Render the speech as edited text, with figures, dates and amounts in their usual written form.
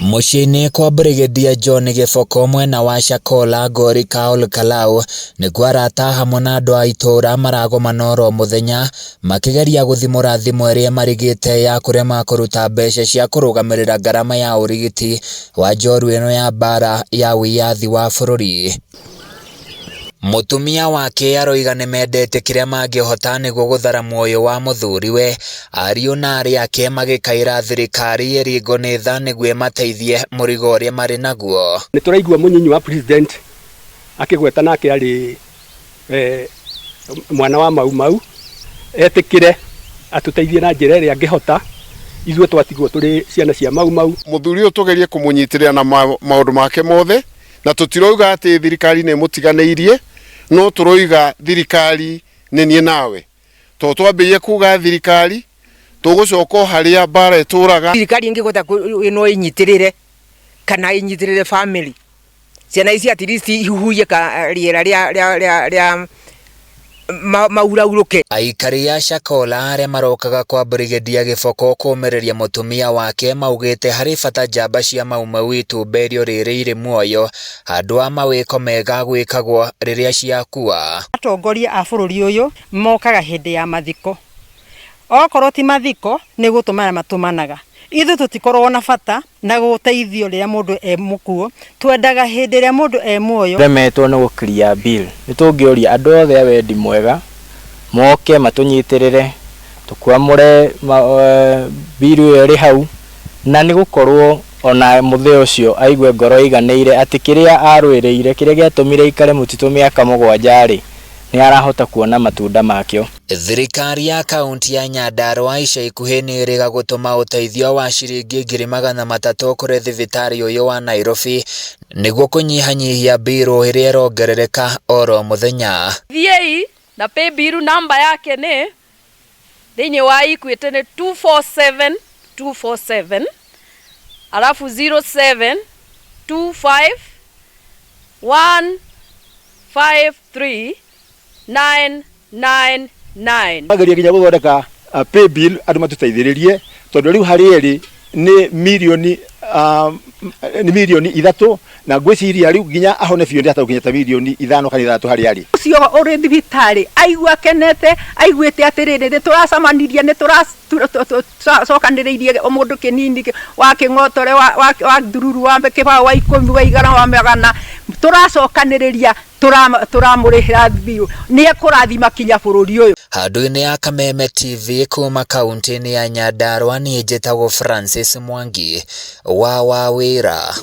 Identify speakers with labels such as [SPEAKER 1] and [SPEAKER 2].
[SPEAKER 1] Mũciĩ-inĩ kwa Brigadier John Gĩboko mwena wa Shakola Ngori ka Olkalau nĩkuo arata hamwe na andũ a itũũra maragomana oro mũthenya makĩgeria gũthimũra thimũ ĩrĩa ĩmarigĩte ya kũrĩa makũruta mbeca cia kũrũgamĩrĩra ngarama ya ũrigiti wa njorua ĩno ya mbara ya wĩyathi wa bũrũri. Mũtumia wake aroiga nĩmendete kĩrĩa mangĩhota nĩguo gũthara muoyo wa mũthuriwe, ariũ na aarĩ ake magĩkaĩra thirikari ĩringwo nĩ tha nĩguo ĩmateithie mũrigo ũrĩa marĩ naguo.
[SPEAKER 2] Nĩ tũraigua mũnyinyi wa president akĩgweta nake arĩ mwana wa Mau Mau etĩkĩre atũteithie na njĩra ĩrĩa angĩhota ithuĩ twatigwo tũrĩ ciana cia Mau Mau.
[SPEAKER 3] Mũthuri ũyũ tũgerie kũmũnyitĩrĩra na maũndũ make mothe na tũtiroiga atĩ thirikari nĩ ĩmũtiganĩirie no tũroiga thirikari nĩ niĩ nawe to twambĩrĩrie kuga thirikari tũgũcoka o harĩa mbara ĩtũraga.
[SPEAKER 4] Thirikari ĩngĩhota no ĩnyitĩrĩre kana ĩnyitĩrĩre family ciana ici at least ihuhie ka rĩera rĩa mauraurũke.
[SPEAKER 1] Aikari a Shakola arĩa marokaga kwa Brigadier Gĩboko kũũmĩrĩria mũtumia wake maugĩte harĩ bata njamba cia Mau Mau itumberio rĩrĩ irĩ muoyo handũ ha mawĩko mega gwĩkagwo rĩrĩa ciakua.
[SPEAKER 5] Atongoria a bũrũri ũyũ mokaga hĩndĩ ya mathiko, okorwo ti mathiko nĩ gũtũmana matũmanaga. Ithuĩ tũtikoragwo na bata na gũteithio rĩrĩa mũndũ e mũkuũ, twendaga hĩndĩ ĩrĩa mũndũ e muoyo.
[SPEAKER 6] Remetwo nĩ gũ clear bill nĩ tũngĩũria andũ othe a wendi mwega moke matũnyitĩrĩre tũkwamũre bill ĩyo ĩrĩ hau na nĩ gũkorwo ona mũthee ũcio aigue ngoro ĩiganĩire atĩ kĩrĩa arũĩrĩire kĩrĩa gĩatũmire aikare mũtitũ mĩaka 7 rĩ nĩ arahota kuona matunda makĩo.
[SPEAKER 1] Thirikari ya kaunti ya Nyandarua ica ikuhĩ nĩ ĩrĩga gũtũma ũteithio wa ciringi 300,000 kũrĩ thibitarĩ ũyũ wa Nairobi nĩguo kũnyihanyihia mbirũ ĩrĩa ĩrongerereka oro mũthenya.
[SPEAKER 7] Thiĩi na paybill namba yake nĩ thĩinĩ wa Equity nĩ 247 247 alafu 07 25 1 5 3 9 9 9.
[SPEAKER 8] Mageria nginya gũthondeka pay bill andũ matũteithĩrĩrie tondũ rĩu harĩ ĩrĩ nĩ milioni 3 na ngwĩciria rĩu nginya ahone biũ ndĩhota gũkinya ta milioni 5 kana 6 harĩ arĩ.
[SPEAKER 9] Ũcio ũrĩ thibitarĩ aigua akenete aiguĩte atĩrĩrĩ nĩ tũracemanirie nĩ tũracokanĩrĩirie mũndũ kĩnini wa kĩng'otore wa ndururu wa kĩbaũ wa 10 wa 100 wa 100 tũracokanĩrĩria tũramũrĩhĩra biũ nĩ ekũrathima kinya bũrũri ũyũ.
[SPEAKER 1] Handũ-inĩ ya Kameme TV kuma kaunti-inĩ ya Nyandarua niĩ njĩtagwo Francis Mwangi wa Wawĩra.